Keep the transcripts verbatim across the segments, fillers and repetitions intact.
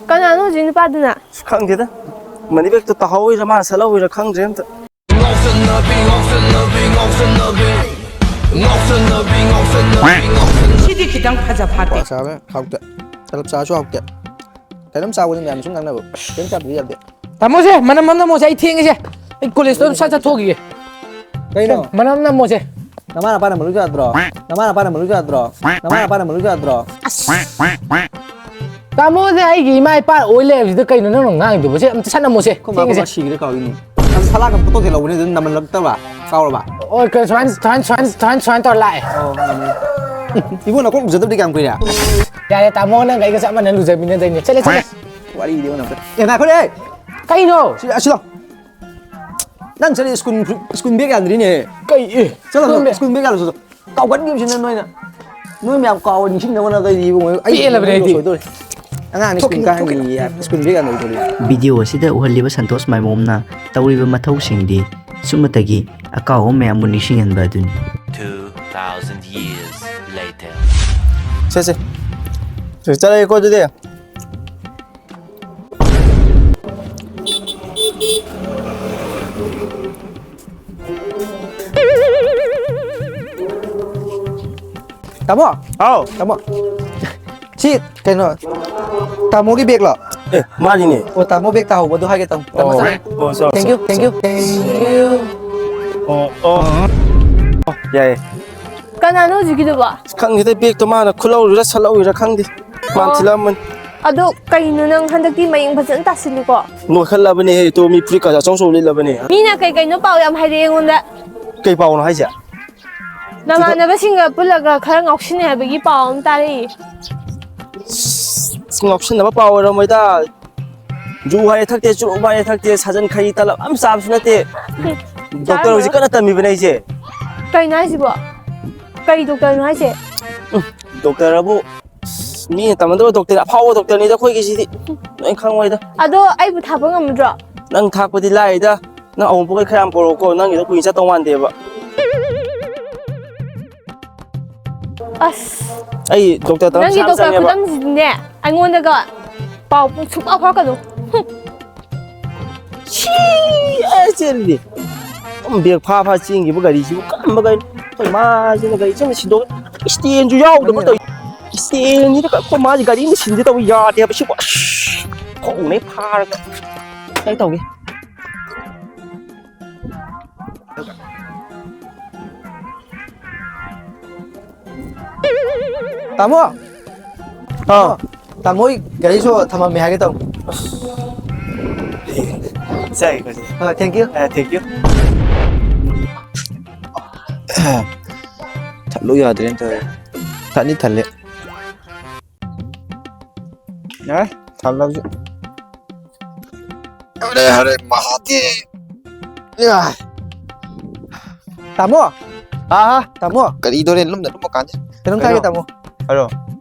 ꯀꯅꯥꯅꯣ ꯍꯧꯖꯤꯛ ꯅꯨꯄꯥꯗꯨꯅ? ꯑꯁ, ꯈꯪꯗꯦꯗ꯫ ꯃꯅꯤ ꯕꯦꯒꯇꯣ ꯇꯥꯍꯧꯔꯤꯔꯥ ꯃꯥꯅ ꯁꯠꯍꯧꯔꯤꯔꯥ ꯈꯪꯗ꯭ꯔꯦ ꯑꯝꯇ꯫ ꯁꯤꯗꯤ ꯈꯤꯇꯪ ꯐꯖ ꯐꯥꯠꯇꯦ꯫ ꯀ꯭ꯋꯥ ꯆꯥꯕ ꯍꯥꯎꯇꯦ꯫ ꯇꯂꯞ ꯆꯥꯁꯨ ꯍꯥꯎꯇꯦ꯫ ꯀꯩꯅꯣꯝ ꯆꯥꯕꯗꯤ ꯃꯌꯥꯝ ꯁꯨꯝ ꯉꯥꯡꯅꯕ꯫ ꯀꯩꯝ ꯆꯥꯗꯕꯗꯤ ꯌꯥꯗꯦ꯫ ꯇꯥꯃꯣꯁꯦ, ꯃꯅꯝ ꯑꯃ ꯅꯝꯃꯣꯁꯦ, ꯑꯩ ꯊꯦꯡꯉꯦꯁꯦ꯫ ꯑꯩ ꯀꯣꯂꯦꯖꯇꯣ ꯁꯠ ꯆꯠꯊꯣꯛꯈꯤꯒꯦ꯫ ꯀꯩꯅꯣ? ꯃꯅꯝ ꯅꯝꯃꯣꯁꯦ꯫ ꯅꯃꯥꯅ ꯄꯥꯅ ꯃꯂꯨ ꯌꯥꯗ꯭ꯔꯣ? ꯅꯃꯥꯅ ꯄꯥꯅ ꯃꯂꯨ ꯌꯥꯗ꯭ꯔꯣ? ꯅꯃꯥꯅ ꯄꯥꯅ ꯃꯂꯨ ꯌꯥꯗ꯭ꯔꯣ? ꯑꯁ! ꯇꯥꯃꯣꯁꯦ ꯑꯩꯒꯤ ꯏꯃꯥ ꯏꯄꯥ ꯑꯣꯏ ꯂꯩꯔꯕꯁꯤꯗ ꯀꯩꯅꯣ ꯅꯪꯅ ꯉꯥꯡꯉꯤꯗꯨꯕꯣ? ꯁꯦ ꯑꯃꯇ ꯁꯠ ꯅꯝꯃꯣꯁꯦ꯫ ꯑꯩꯈꯣꯏ ꯃꯥ ꯊꯦꯡꯉꯦꯁꯦ꯫ ꯕꯕꯥ ꯁꯤꯈ꯭ꯔꯦ ꯀꯥꯎꯏꯅꯦ꯫ ꯅꯪ ꯁꯂꯥꯛ ꯑꯃ ꯄꯣꯠꯇꯣꯛ ꯊꯤꯜꯍꯧꯕꯅꯦ ꯑꯗꯨ ꯅꯝꯃꯜꯂꯛꯇꯕ ꯀꯥꯎꯔꯕ? ꯑꯣ, ꯀꯩ ꯁꯨꯃꯥꯏꯅ, ꯁꯨꯃꯥꯏꯅ, ꯁꯨꯃꯥꯏꯅ, ꯁꯨꯃꯥꯏꯅ, ꯁꯨꯃꯥꯏꯅ ꯇꯧꯔ ꯂꯥꯛꯑꯦ꯫ ꯑꯣ, ꯉꯝꯃꯦ꯫ ꯏꯕꯨꯡ ꯅꯈꯣꯡ ꯎꯖꯗꯕꯗꯤ ꯀꯌꯥꯝ ꯀꯨꯏꯔꯦ? ꯌꯥꯔꯦ ꯇꯥꯃꯣ, ꯅꯪꯒ ꯑꯩꯒ ꯆꯞ ꯃꯥꯟꯅꯅ ꯂꯨꯖꯃꯤꯟꯅꯗꯣꯏꯅꯦ꯫ ꯆꯠꯂꯦ, ꯆꯠꯂꯦ꯫ ꯋꯥꯔꯤꯗꯤ ꯑꯃ ꯅꯝꯇ꯫ ꯑꯦ, ꯉꯥꯏꯈꯣꯅꯦ! ꯀꯩꯅꯣ? ꯁꯤ, ꯑꯁꯤ ꯂꯥꯎ꯫ ꯅꯪ ꯆꯠꯂꯤ ꯁ꯭ꯀꯨꯜ, ꯁ꯭ꯀꯨꯜ ꯕꯦꯒ ꯌꯥꯟꯗ꯭ꯔꯤꯅꯦ꯫ ꯀꯩ? ꯑꯦ, ꯆꯠꯂꯣ, ꯁ꯭ꯀꯨꯜ ꯕꯦꯒ? ꯁ꯭ꯀꯨꯜ ꯕꯦꯒ ꯌꯥꯜꯂꯨ ꯆꯠꯂꯣ꯫ ꯀꯥꯎꯒꯟꯈꯤꯕꯁꯤꯅ ꯅꯣꯏꯅ꯫ ꯅꯣꯏ ꯃꯌꯥꯝ ꯀꯥꯎꯕ ꯅꯤꯡꯁꯤꯡꯅꯕ ꯍꯣꯠꯅꯕꯗ ꯑꯩꯗꯤ ꯏꯕꯨꯡꯉꯣ, ꯑꯩ ꯄꯦꯜꯂꯕꯅꯦ ꯑꯩꯗꯤ꯫ ꯁꯣꯏꯗꯣꯔꯦ꯫ ꯑꯉꯥꯡꯅꯤ ꯁ꯭ꯀꯨꯜ ꯊꯣꯛꯈꯤꯅꯨ, ꯀꯥꯍꯟꯅꯤꯡꯉꯤ ꯊꯣꯛꯈꯤꯅꯨ꯫ ꯁ꯭ꯀꯨꯜ ꯕꯦꯒ ꯌꯥꯜꯂꯨ ꯆꯠꯂꯣ꯫ ꯚꯤꯗꯤꯑꯣ ꯑꯁꯤꯗ ꯎꯍꯜꯂꯤꯕ ꯁꯟꯇꯣꯁ ꯃꯥꯏꯕꯝꯅ ꯇꯧꯔꯤꯕ ꯃꯊꯧꯁꯤꯡꯗꯤ ꯁꯨꯞꯅꯇꯒꯤ ꯑꯀꯥꯎꯕ ꯃꯌꯥꯝꯕꯨ ꯅꯤꯡꯁꯤꯡꯍꯟꯕ ꯑꯗꯨꯅꯤ꯫ Two thousand years later. ꯁꯦ, ꯁꯦ꯫ ꯆꯠꯂꯒꯦꯀꯣ ꯑꯗꯨꯗꯤ꯫ ꯇꯥꯃꯣ! ꯍꯥꯎ꯫ ꯇꯥꯃꯣ! ꯁꯤ ꯀꯩꯅꯣ, ꯇꯥꯃꯣꯒꯤ ꯕꯦꯒꯂꯣ? ꯑꯦ, ꯃꯥꯅꯤꯅꯦ꯫ ꯑꯣ, ꯇꯥꯃꯣ ꯕꯦꯒ ꯇꯥꯍꯧꯕꯗꯣ ꯍꯥꯏꯒꯦ ꯇꯥꯃꯣ꯫ ꯇꯥꯃꯣ, ꯑꯣ, ꯆꯠꯂꯦ꯫ ꯑꯣ, ꯆꯣ, Thank ꯆꯣ, you, thank ꯆꯣ꯫ You, thank you. ꯑꯣ, ꯑꯣ꯫ ꯌꯥꯏꯌꯦ꯫ ꯀꯅꯥꯅꯣ ꯍꯧꯖꯤꯛꯀꯤꯗꯨꯕꯣ? ꯑꯁ, ꯈꯪꯗꯦꯗ, ꯕꯦꯒꯇꯣ ꯃꯥꯅ ꯈꯨꯠꯂꯧꯔꯤꯔꯥ ꯁꯠꯂꯧꯔꯤꯔꯥ ꯈꯪꯗꯦ꯫ ꯃꯥꯅ ꯑꯣ꯫ ꯊꯤꯜꯂꯛꯑꯝꯕꯅꯤ꯫ ꯑꯗꯣ ꯀꯩꯅꯣ ꯅꯪ ꯍꯟꯗꯛꯇꯤ ꯃꯌꯦꯡ ꯐꯖꯅ ꯇꯥꯁꯤꯜꯂꯤꯀꯣ? ꯅꯣꯏꯈꯠꯂꯕꯅꯦꯍꯦ, ꯇꯣ ꯃꯤ ꯐꯨꯔꯤꯠ ꯀꯥꯖꯥ ꯆꯧ ꯆꯧ ꯂꯤꯠꯂꯕꯅꯦ꯫ ꯃꯤꯅ ꯀꯩ ꯀꯩꯅꯣ ꯄꯥꯎ ꯌꯥꯝ ꯍꯥꯏꯔꯛꯑꯦ ꯑꯩꯉꯣꯟꯗ꯫ ꯀꯩ ꯄꯥꯎꯅꯣ ꯍꯥꯏꯁꯦ? ꯅꯃꯥꯟꯅꯕꯁꯤꯡꯒ ꯄꯨꯜꯂꯒ ꯈꯔ ꯉꯥꯎꯁꯤꯟꯅꯩ ꯍꯥꯏꯕꯒꯤ ꯄꯥꯎ ꯑꯃ ꯇꯥꯔꯛꯏ꯫ ꯑꯁ, ꯉꯥꯎꯁꯤꯟꯅꯕ ꯄꯥꯎ ꯑꯣꯏꯔꯝꯃꯣꯏꯗ꯫ ꯖꯨ ꯍꯥꯏꯔꯦ ꯊꯛꯇꯦ, ꯆꯨꯔꯨꯞ ꯍꯥꯏꯔꯦ ꯊꯛꯇꯦ, ꯁꯥꯖꯟ ꯈꯩ ꯇꯂꯞ ꯑꯝ ꯆꯥꯕꯁꯨ ꯅꯠꯇꯦ꯫ ꯗꯣꯛꯇꯔ ꯍꯧꯖꯤꯛ ꯀꯟꯅ ꯇꯝꯃꯤꯕꯅꯦ ꯑꯩꯁꯦ꯫ ꯀꯩꯅꯣ ꯍꯥꯏꯁꯤꯕꯣ? ꯀꯩ ꯗꯣꯛꯇꯔꯅꯣ ꯍꯥꯏꯁꯦ? ꯎꯝ, ꯗꯣꯛꯇꯔ ꯑꯕꯨ, ꯃꯤꯅ ꯇꯝꯅꯗꯕ ꯗꯣꯛꯇꯔ, ꯑꯐꯥꯎꯕ ꯗꯣꯛꯇꯔꯅꯤꯗ ꯑꯩꯈꯣꯏꯒꯤꯁꯤꯗꯤ꯫ ꯅꯣꯏ ꯈꯪꯉꯣꯏꯗ꯫ ꯑꯗꯣ ꯑꯩꯕꯨ ꯊꯥꯛꯄ ꯉꯝꯃꯗ꯭ꯔꯣ? ꯅꯪ ꯊꯥꯛꯄꯗꯤ ꯂꯥꯏꯔꯤꯗ꯫ ꯅꯪ ꯑꯋꯨꯟꯄꯣꯠꯈꯩ ꯈꯔ ꯌꯥꯝ ꯄꯣꯔꯛꯎꯀꯣ, ꯅꯪꯒꯤꯗꯣ ꯀꯨꯏꯅ ꯆꯠꯇꯧ ꯃꯥꯟꯗꯦꯕ꯫ ꯑꯁ, ꯑꯩ ꯗꯣꯛꯇꯔ ꯇꯧꯔ ꯅꯪꯒꯤ ꯃꯁꯥ ꯗꯣꯛꯇꯔ ꯃꯁꯥꯅꯦꯕ꯫ ꯈꯨꯗꯝꯁꯤꯗꯤꯅꯦ, ꯑꯩꯉꯣꯟꯗꯒ ꯄꯥꯎ ꯁꯨꯡꯐꯥꯎ ꯐꯥꯎꯔꯛꯀꯅꯨ꯫ ꯍꯨꯝ꯫ ꯁꯤ ꯑꯦ ꯆꯦꯜꯂꯤ꯫ ꯑꯗꯨꯝ ꯕ꯭ꯔꯦꯛ ꯐꯥ ꯐꯥ ꯆꯦꯟꯈꯤꯕ ꯒꯥꯔꯤꯁꯤꯕꯨ ꯀꯔꯝꯕ ꯒꯥꯔꯤ? ꯑꯩꯈꯣꯏ ꯃꯥꯁꯤꯅ ꯒꯥꯔꯤ ꯆꯦꯟꯕ ꯁꯤꯟꯗꯣꯛ ꯏꯁꯇꯦꯟꯁꯨ ꯌꯥꯎꯗꯕ ꯇꯧꯏ꯫ ꯏꯁꯇꯦꯟꯁꯤꯗ ꯑꯩꯈꯣꯏ ꯃꯥꯁꯤ ꯒꯥꯔꯤ ꯑꯃ ꯁꯤꯟꯒꯦ ꯇꯧꯕ ꯌꯥꯗꯦ ꯍꯥꯏꯕ ꯁꯤꯕꯨ꯫ ꯑꯁ! ꯈꯣꯡꯅ ꯐꯥꯔꯒ ꯀꯩ ꯇꯧꯒꯦ? ꯇꯥꯃꯣ! ꯑꯥ꯫ ꯇꯥꯃꯣ, ꯒꯥꯔꯤꯁꯨ ꯊꯝꯃꯝꯃꯦ ꯍꯥꯏꯒꯦ ꯇꯧ꯫ ꯆꯥꯏ, ꯀꯣ꯫ ꯑ, thank you꯫ ꯑ, thank you꯫ ꯊꯠꯂꯨ ꯌꯥꯗ꯭ꯔꯦꯅ ꯇꯧꯔꯦ꯫ ꯊꯠꯅꯤ ꯊꯠꯂꯦ꯫ ꯌꯥꯔꯦ, ꯊꯝꯂꯕꯁꯨ꯫ ꯍꯔꯦ ꯍꯔꯦ ꯃꯍꯥꯗꯦꯕ꯫ ꯌꯥ꯫ ꯇꯥꯃꯣ꯫ ꯑꯥ꯫ ꯇꯥꯃꯣ꯫ ꯀꯔꯤꯗꯣꯔꯦ ꯂꯨꯝꯅ ꯂꯨꯝꯃ ꯀꯥꯟꯁꯤ꯫ ꯀꯩꯅꯣꯝꯇ ꯍꯥꯏꯒꯦ ꯀꯩꯅꯣ? ꯇꯥꯃꯣ꯫ ꯍꯥꯏꯔꯣ꯫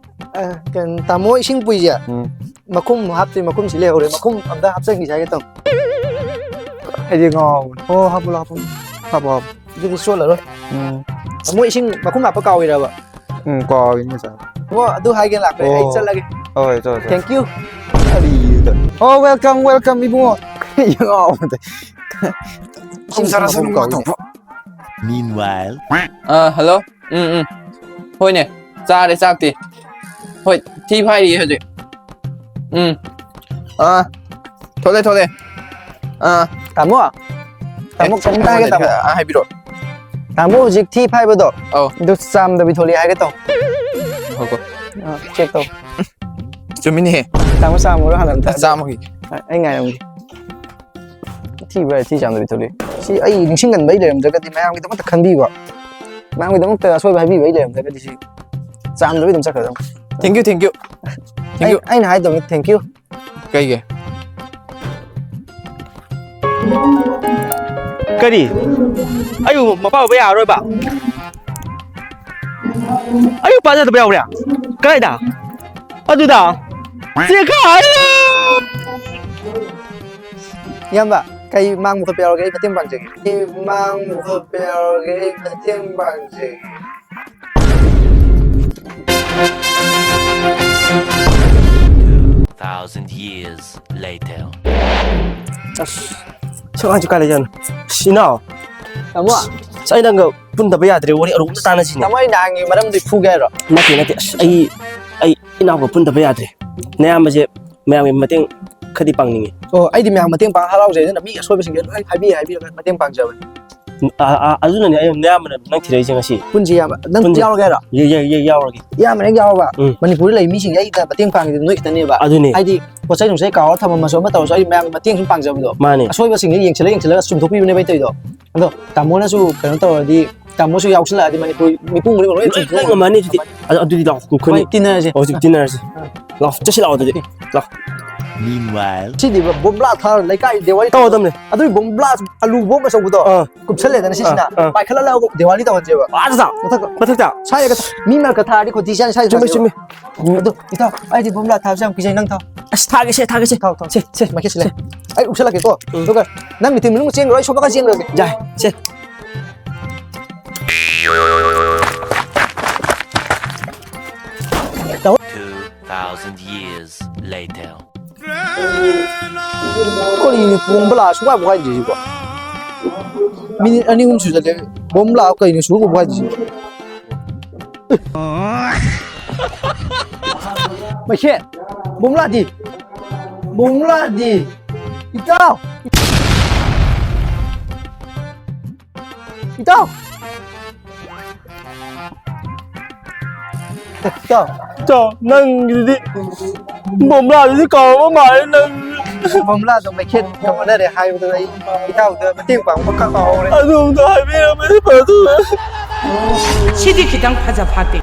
ꯑ, ꯀꯩꯅꯣ, ꯇꯥꯃꯣ ꯏꯁꯤꯡ ꯄꯨꯏꯁꯦ꯫ ꯎꯝ꯫ ꯃꯈꯨꯝ ꯍꯥꯞꯇ꯭ꯔꯤ, ꯃꯈꯨꯝꯁꯤ ꯂꯩꯍꯧꯔꯦ꯫ ꯃꯈꯨꯝ ꯑꯝꯇ ꯍꯥꯞꯆꯟꯈꯤꯁꯦ ꯍꯥꯏꯒꯦ ꯇꯧꯅꯤ꯫ ꯑꯩꯗꯤ ꯉꯥꯎꯔꯦ꯫ ꯑꯣ, ꯍꯥꯞꯄꯣ, ꯍꯥꯞꯄꯣ꯫ ꯍꯥꯞꯄꯣ, ꯍꯥꯞꯄꯣ꯫ ꯑꯗꯨꯗꯤ ꯆꯣꯠꯂꯔꯣꯏ꯫ ꯎꯝ꯫ ꯇꯥꯃꯣ ꯏꯁꯤꯡ ꯃꯈꯨꯝ ꯍꯥꯞꯄ ꯀꯥꯎꯏꯔꯕ? ꯎꯝ, ꯀꯥꯎꯏꯅꯦ, ꯉꯁꯥꯏ꯫ ꯑꯣ, ꯑꯗꯨ ꯍꯥꯏꯒꯦ ꯂꯥꯛꯄꯅꯦ꯫ ꯑꯩ ꯑꯣ꯫ ꯆꯠꯂꯒꯦ꯫ ꯍꯣꯏ, ꯆꯠꯂꯣ, ꯆꯠꯂꯣ꯫ Thank you꯫ ꯀꯔꯤꯗ? ꯑꯣ, welcome, welcome, ꯏꯕꯨꯡꯉꯣ꯫ ꯉꯥꯎꯕꯗ꯫ ꯃꯈꯨꯝ ꯁꯥꯔꯁꯅꯨ, ꯃꯈꯨꯝ ꯀꯥꯎꯏꯅꯦ꯫ ꯉꯥꯊꯣꯛꯄ꯫ Meanwhile꯫ ꯑꯥ, hello꯫ ꯎꯝ, ꯎꯝ꯫ ꯍꯣꯏꯅꯦ, ꯆꯥꯔꯦ ꯆꯥꯛꯇꯤ꯫ ꯍꯣꯏ, ꯊꯤ ꯐꯥꯏꯔꯤꯌꯦ ꯍꯧꯖꯤꯛ꯫ ꯎꯝ꯫ ꯑꯥ, ꯊꯣꯛꯂꯦ, ꯊꯣꯛꯂꯦ꯫ ꯑꯥ꯫ ꯇꯥꯃꯣ? ꯇꯥꯃꯣ, ꯑꯦ, ꯀꯩꯅꯣꯝꯇ ꯍꯥꯏꯒꯦ, ꯇꯥꯃꯣ꯫ ꯑꯥ, ꯍꯥꯏꯕꯤꯔꯛꯑꯣ꯫ ꯇꯥꯃꯣ ꯍꯧꯖꯤꯛ ꯊꯤ ꯐꯥꯏꯕꯗꯣ, ꯑꯧ꯫ ꯑꯗꯨ ꯆꯥꯝꯗꯕꯤ ꯊꯣꯛꯂꯛꯑꯦ ꯍꯥꯏꯒꯦ ꯇꯧ꯫ ꯉꯥꯏꯈꯣꯀꯣ꯫ ꯑꯥ, check ꯇꯧ꯫ ꯆꯨꯝꯃꯤꯅꯦꯍꯦ꯫ ꯇꯥꯃꯣ ꯆꯥꯝꯃꯨꯔꯣ ꯍꯥꯟꯅ ꯑꯝꯇ꯫ ꯑ, ꯆꯥꯝꯃꯒꯤ꯫ ꯑ, ꯑꯩ ꯉꯥꯏꯔꯝꯒꯦ꯫ ꯊꯤꯕ꯭ꯔꯥ ꯊꯤ ꯆꯥꯝꯗꯕꯤ ꯊꯣꯛꯂꯛꯑꯦ꯫ ꯁꯤ ꯑꯩ ꯅꯤꯡꯁꯤꯡꯍꯟꯕꯩ ꯂꯩꯔꯝꯗ꯭ꯔꯒꯗꯤ, ꯃꯌꯥꯝꯒꯤꯗꯃꯛꯇ ꯈꯟꯕꯤꯕ꯫ ꯃꯌꯥꯝꯒꯤꯗꯃꯛꯇ ꯑꯁꯣꯏꯕ ꯍꯥꯏꯕꯤꯕꯩ ꯂꯩꯔꯝꯗ꯭ꯔꯒꯗꯤ ꯁꯤ ꯆꯥꯝꯗꯕꯤ ꯑꯗꯨꯝ ꯆꯠꯈ꯭ꯔꯗꯝꯅꯤ꯫ Thank you, thank you꯫ Thank ꯑꯩ, you꯫ ꯑꯩꯅ ꯍꯥꯏꯗꯧꯅꯤ, thank you꯫ ꯀꯩꯒꯤ? ꯀꯔꯤ? ꯑꯌꯨꯛ ꯃꯄꯥ ꯑꯣꯏꯕ ꯌꯥꯔꯔꯣꯏꯕ? ꯑꯌꯨꯛ ꯄꯥꯖꯗꯕ ꯌꯥꯎꯔꯦ? ꯀꯗꯥꯏꯗ? ꯑꯗꯨꯗ? ꯆꯦꯈꯥꯏꯔꯦ! ꯏꯌꯥꯝꯕ, ꯀꯩ ꯃꯥꯡꯕ ꯈꯣꯠꯄ ꯌꯥꯎꯔꯒꯦ? ꯑꯩ ꯃꯇꯦꯡ ꯄꯥꯡꯖꯒꯦ꯫ ꯀꯩ ꯃꯥꯡꯕ ꯈꯣꯠꯄ ꯌꯥꯎꯔꯒꯦ? ꯑꯩ ꯃꯇꯦꯡ ꯄꯥꯡꯖꯒꯦ꯫ Thousand years later. ꯑꯁ, ꯁꯤ ꯑꯉꯥꯡꯁꯤ ꯀꯥꯏ ꯂꯩꯖꯥꯠꯅꯣ? ꯑꯁ, ꯏꯅꯥꯎ, ꯇꯥꯃꯣ ꯑꯁ, ꯑꯩ ꯅꯪꯒ ꯄꯨꯟꯗꯕ ꯌꯥꯗ꯭ꯔꯦ, ꯋꯥꯔꯤ ꯑꯔꯨꯕ ꯑꯝꯇ ꯇꯥꯟꯅꯁꯤꯅꯦ꯫ ꯇꯥꯃꯣ, ꯑꯩ ꯅꯍꯥꯟꯒꯤ ꯃꯔꯝꯗꯨ ꯐꯨꯒꯦ ꯍꯥꯏꯔꯣ? ꯅꯠꯇꯦ, ꯅꯠꯇꯦ, ꯑꯁ, ꯑꯩ ꯑꯩ ꯏꯅꯥꯎꯒ ꯄꯨꯟꯗꯕ ꯌꯥꯗ꯭ꯔꯦ꯫ ꯅꯌꯥꯝꯕꯁꯦ ꯃꯌꯥꯝꯒꯤ ꯃꯇꯦꯡ ꯈꯔꯗꯤ ꯄꯥꯡꯅꯤꯡꯉꯤ꯫ ꯑꯣ, ꯑꯩꯗꯤ ꯃꯌꯥꯝ ꯃꯇꯦꯡ ꯄꯥꯡ ꯍꯔꯥꯎꯖꯩ, ꯑꯗꯨꯅ ꯃꯤ ꯑꯁꯣꯏꯕꯁꯤꯡꯁꯦ ꯂꯣꯏ ꯍꯥꯏꯕꯤ ꯍꯥꯏꯕꯤꯔꯒ ꯃꯇꯦꯡ ꯄꯥꯡꯖꯕꯅꯤ꯫ ꯑ, ꯑ, ꯑꯗꯨꯅꯅꯦ ꯑꯩ ꯅꯌꯥꯝꯕꯅ ꯅꯪ ꯊꯤꯔꯛꯏꯁꯦ ꯉꯁꯤ꯫ ꯄꯨꯟꯁꯤ ꯌꯥꯝꯕ ꯅꯪ ꯄꯨꯟꯁꯤ꯫ ꯌꯥꯎꯔꯒꯦ ꯍꯥꯏꯔꯣ? ꯌꯦ- ꯌꯦ- ꯌꯦ- ꯌꯥꯎꯔꯒꯦ꯫ ꯏꯌꯥꯝꯕꯅ ꯍꯦꯛ ꯌꯥꯎꯔꯕ ꯎꯝ꯫ ꯃꯅꯤꯄꯨꯔꯗ ꯂꯩ ꯃꯤꯁꯤꯡꯁꯦ ꯑꯩꯅ ꯃꯇꯦꯡ ꯄꯥꯡꯉꯤꯗꯨ ꯅꯣꯏ ꯈꯛꯇꯅꯦꯕ꯫ ꯑꯗꯨꯅꯦ꯫ ꯍꯥꯏꯗꯤ ꯄꯣꯠ ꯆꯩ ꯅꯨꯡꯆꯩ ꯀꯥꯎꯔ ꯊꯝꯃꯝꯃꯁꯨ ꯑꯃ ꯇꯧꯔꯁꯨ ꯑꯩ ꯃꯌꯥꯝꯒꯤ ꯃꯇꯦꯡ ꯁꯨꯝ ꯄꯥꯡꯖꯕꯗꯣ꯫ ꯃꯥꯅꯦ꯫ ꯑꯁꯣꯏꯕꯁꯤꯡꯁꯦ ꯌꯦꯡꯁꯤꯜꯂ ꯌꯦꯡꯁꯤꯜꯂꯒ ꯆꯨꯝꯊꯣꯛꯄꯤꯕꯅꯦꯕ ꯑꯩ ꯇꯧꯔꯤꯗꯣ꯫ ꯑꯗꯣ ꯇꯥꯃꯣꯅꯁꯨ ꯀꯩꯅꯣ ꯇꯧꯔꯗꯤ ꯇꯥꯃꯣꯁꯨ ꯌꯥꯎꯁꯤꯜꯂꯛꯑꯗꯤ ꯃꯅꯤꯄꯨꯔ ꯃꯤꯄꯨꯝ ꯈꯨꯗꯤꯡꯃꯛ ꯂꯣꯏ ꯂꯣꯏ ꯂꯣꯏ ꯉꯝꯃꯅꯤ ꯑꯗꯨꯗꯤ꯫ ꯑꯗꯨ- ꯑꯗꯨꯗꯤ ꯂꯥꯛꯑꯣ, ꯑꯩꯈꯣꯏꯅꯤ ꯍꯣꯏ, ꯇꯤꯟꯅꯔꯁꯦ꯫ ꯍꯧꯖꯤꯛ ꯇꯤꯟꯅꯔꯁꯤ꯫ ꯂꯥꯛꯑꯣ, ꯆꯠꯁꯤ ꯂꯥꯛꯑꯣ ꯑꯗꯨꯗꯤ꯫ ꯂꯥꯛꯑꯣ꯫ Meanwhile. ꯁꯤꯗꯤ ꯕꯣꯝꯕ꯭ꯂꯥ ꯊꯥꯔ ꯂꯩꯀꯥꯏ ꯗꯦꯋꯥꯂꯤ ꯇꯧꯒꯗꯕꯅꯦ꯫ ꯑꯗꯨꯏ ꯕꯣꯝꯕ꯭ꯂꯥ ꯑꯂꯨ ꯕꯣꯝ ꯑꯆꯧꯕꯗꯣ ꯑꯥ꯫ ꯀꯨꯞꯁꯜꯂꯦꯗꯅ ꯁꯤꯁꯤꯅ ꯑꯥ, ꯑꯥ꯫ ꯄꯥꯏꯈꯠꯍꯜꯂꯒ ꯗꯦꯋꯥꯂꯤ ꯇꯧꯍꯟꯁꯦꯕ꯫ ꯑꯥꯗ ꯊꯥꯎ꯫ ꯃꯊꯛꯇ꯫ ꯃꯊꯛꯇ꯫ ꯁ꯭ꯋꯥꯏꯗꯒ ꯊꯥ- ꯃꯤ ꯃꯔꯛꯇ ꯊꯥꯔꯗꯤ ꯈꯣꯟꯊꯤ ꯆꯥꯅꯤ ꯁ꯭ꯋꯥꯏꯗ ꯆꯨꯝꯃꯦ, ꯊꯥꯁꯦꯕ꯫ ꯆꯨꯝꯃꯦ꯫ ꯑꯗꯣ ꯏꯇꯥꯎ ꯑꯩꯗꯤ ꯕꯣꯝꯕ꯭ꯂꯥ ꯊꯥꯕꯁꯦ ꯌꯥꯝ ꯀꯤꯖꯩ ꯅꯪ ꯊꯥꯎ꯫ ꯑꯁ, ꯊꯥꯒꯦꯁꯦ, ꯊꯥꯒꯦꯁꯦ꯫ ꯊꯥꯎ ꯊꯥꯎ꯫ ꯁꯦ, ꯁꯦ, ꯃꯥꯏꯀꯩꯁꯤ ꯂꯩ꯫ ꯑꯩ ꯎꯞꯁꯜꯂꯛꯀꯦꯀꯣ꯫ ꯑꯗꯨꯒ ꯅꯪ ꯃꯤꯇꯤꯟ ꯃꯅꯨꯡ ꯆꯦꯟꯈ꯭ꯔꯣ ꯑꯩ ꯁꯣꯝ ꯅꯥꯀꯟ ꯆꯦꯟꯈ꯭ꯔꯒꯦ꯫ ꯌꯥꯏ, ꯁꯦ꯫ Two thousand years later. ꯀꯔꯤꯅꯣ ꯕꯣꯝꯕ꯭ꯂꯥ ꯁꯨꯡꯄꯥꯏ ꯄꯣꯈꯥꯏꯗ꯭ꯔꯤꯁꯤꯕꯣ? ꯃꯤꯅꯤꯠ ꯑꯅꯤ ꯑꯍꯨꯝ ꯁꯨꯖꯜꯂꯦ꯫ ꯕꯣꯝꯕ꯭ꯂꯥ ꯀꯩꯅꯣ ꯁꯨꯡꯄꯣ ꯄꯣꯈꯥꯏꯗ꯭ꯔꯤꯁꯤꯕꯣ? ꯃꯩꯈꯦꯠ! ꯕꯣꯝꯕ꯭ꯂꯥꯗꯤ! ꯕꯣꯝꯕ꯭ꯂꯥꯗꯤ! ꯏꯇꯥꯎ! ꯏꯇꯥꯎ! ꯏꯇꯥꯎ! ꯏꯇꯥꯎ, ꯅꯪꯒꯤꯗꯨꯗꯤ ꯕꯣꯝꯕ꯭ꯂꯥꯗꯨꯗꯤ ꯀꯥꯎꯔꯕ ꯃꯥꯜꯂꯦ ꯅꯪ꯫ ꯕꯣꯝꯕ꯭ꯂꯥꯗꯣ ꯃꯩꯈꯦꯠꯀ ꯑꯣꯟꯅꯔꯦ ꯍꯥꯏꯕꯗꯨꯗ ꯑꯩ ꯏꯇꯥꯎꯗ ꯃꯇꯦꯡ ꯄꯥꯡꯕ ꯈꯛ ꯀꯥꯎꯍꯧꯔꯦ꯫ ꯑꯗꯨꯝꯗꯣ ꯍꯥꯏꯕꯤꯔꯝꯃꯗꯤ ꯐꯗꯧꯕ꯫ ꯁꯤꯗꯤ ꯈꯤꯇꯪ ꯐꯖ ꯐꯥꯠꯇꯦ꯫